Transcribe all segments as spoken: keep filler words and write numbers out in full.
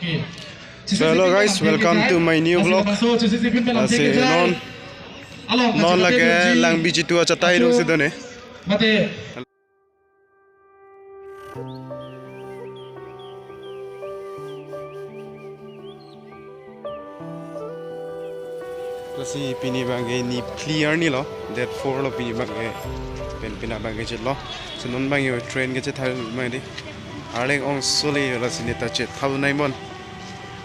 So hello guys, welcome to my new vlog. Lasi non, non lake Langbi Jitu achatai rung si done. Lasi pini abangke niphli arni lo, date four lo pini abangke, pen pini abangke chetlo. So non abangke train kechethap abang di. Arleng ong soli lasi neta chethap nai bon.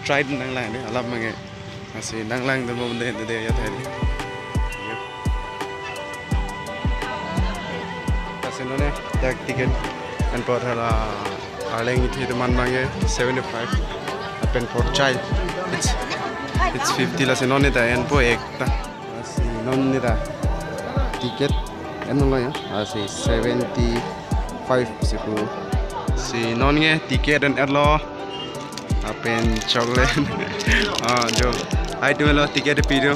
Try nanglang di, alam abangke. Lasi nanglang dun bom de, de, de, ya tadi. Lasi non ne, dak ticket. And for hala, arleng ithi teman abangke seventy-five. And for child, it's, it's fifty. Lasi non ne ta, and for ek ta. Lasi non ne ta. Ticket, and lo ya. Lasi seventy-five sipu. Si non nge, ticket and lo. Lapen chocolate. Ah, jo. Hai, tumelo ticket pi do.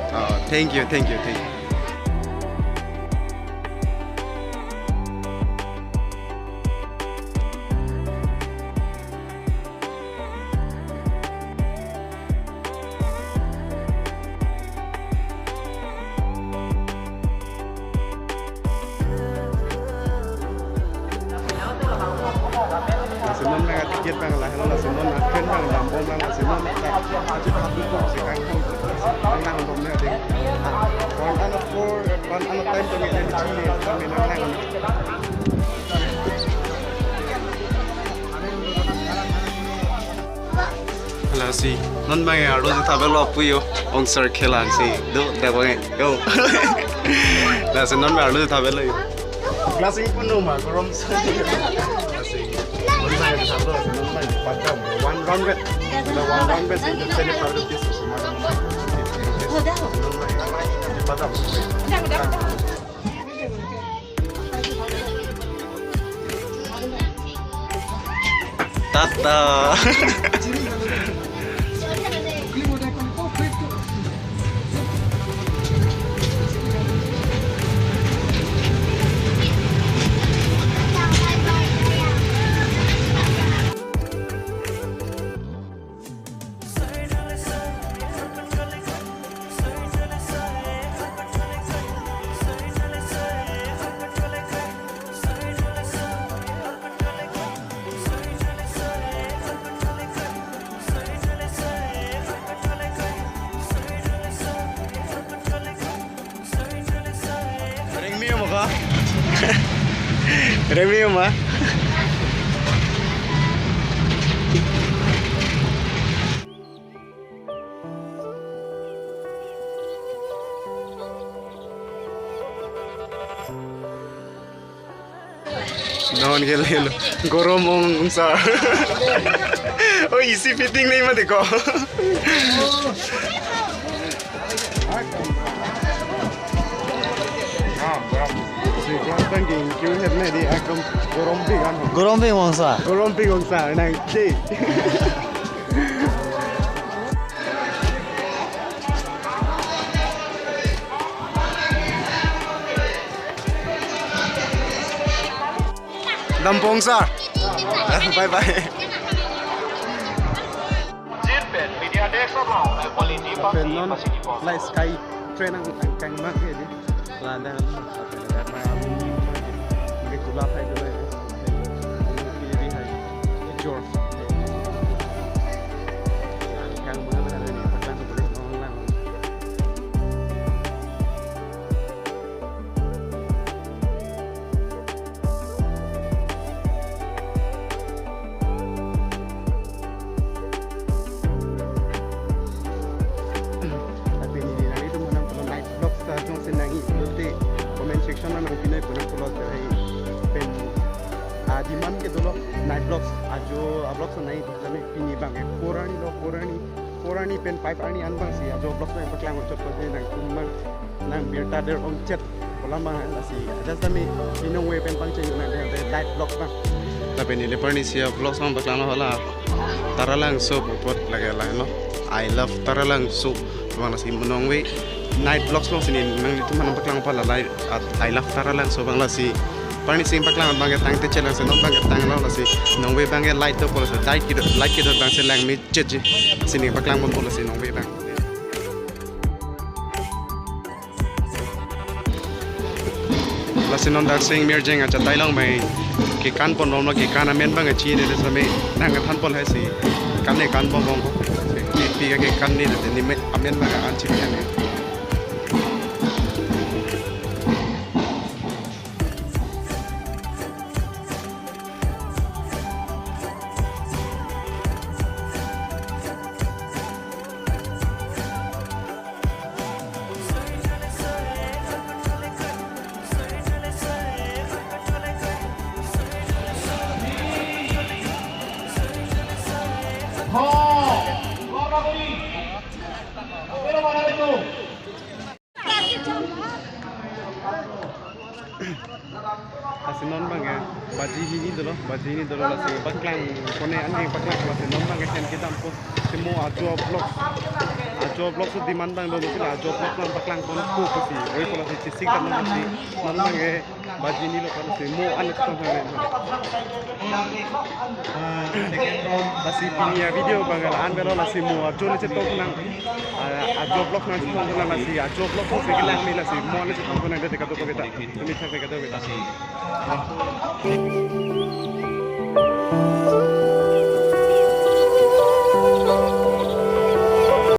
Ah, thank you, thank you, thank you. Lasi non abang ticket abang lahelo, lasi non train abang dambom lang, lasi non ta. One hour four, one hour time to make the chini, kami nanglang. Lasi non abang arlo thapelo puyo, ong sir khelang si do dak abang yo. Lasi non abang arlo thapelo yo. Glass ing puno ma, gorom so. Lasi non abang thapelo, non abang padam one round bet. Ada one round bet si, jadi pada this semua. Padam. Tata. Rengmi mo ka? Rengmi mo ma? Non ke lelo. Gorom ong sir. Oh, A C fitting nahi mati ko. Gorom pik ong sir. Gorom pik ong sir. Nang ke. Dampong sir. Bye bye. Lapen non, la Sky Train ang, ang kang mang ke di. Lada Betula hai dulu ya. Kiri hai. George. Yang mana ada di belakang sebelah orang. Lapen neli nanglitum aphan night vlogs ta jongsi nangji pulote comment section along nangpinoi pu nangpulo te hai pen, ah, demand ke dolo night vlogs ajo a vlogs nangji tame pini abangke four arni lo, four arni, four arni pen five arni an abangsi ajo vlogs nangpaklang ongchot ko je nangtum abang nang birta der ongchot. Kolam abang lasi, ajat kami pinong we pen pangcheng nang de, de light vlog abang. Lapen neli parnisi a vlogs abang paklang hala. Taralangso apot lake la no. I love Taralangso. Abang lasi monong we. Night vlogs alongsi nelitum aphan paklang pala lai at I love Taralangso abang lasi. Parni sing paklang abang ke tangte chelang si non abang ke tanglo lasi. Nonve abang ke light do polo so light kedo light kedo abang si langme chetji. Si neli paklang pon polo si nonve abang. Lasi non dak sing mirjeng achatai along mai kekan pon romlo kekan amen abang ke chini de same nangkethan pon hai si kan ne kan pon bong ko. Pi ka kekan ne de ni me amen abang ke an chini ne. Lasi non abang ke baji hini dolo, baji hini dolo lasi paklang pon ne an ke paklang lasi non abang ke sen kedam po si mo Ajo Vlogs. Ajo Vlogs so demand abang dolo si la Ajo Vlogs abang paklang pon po pusi. Oi polo si chisik dam lasi non abang ke baji hini lo polo si mo an ke tong le. Lasi pini avideo abang ke la-an avelo lasi mo Ajo ne chetong nang. Ah, Ajo Vlogs nangchetong nang lasi Ajo Vlogs si kelang me lasi mo ne chetong nang de kadokave ta. Tumi thak de kadokave ta.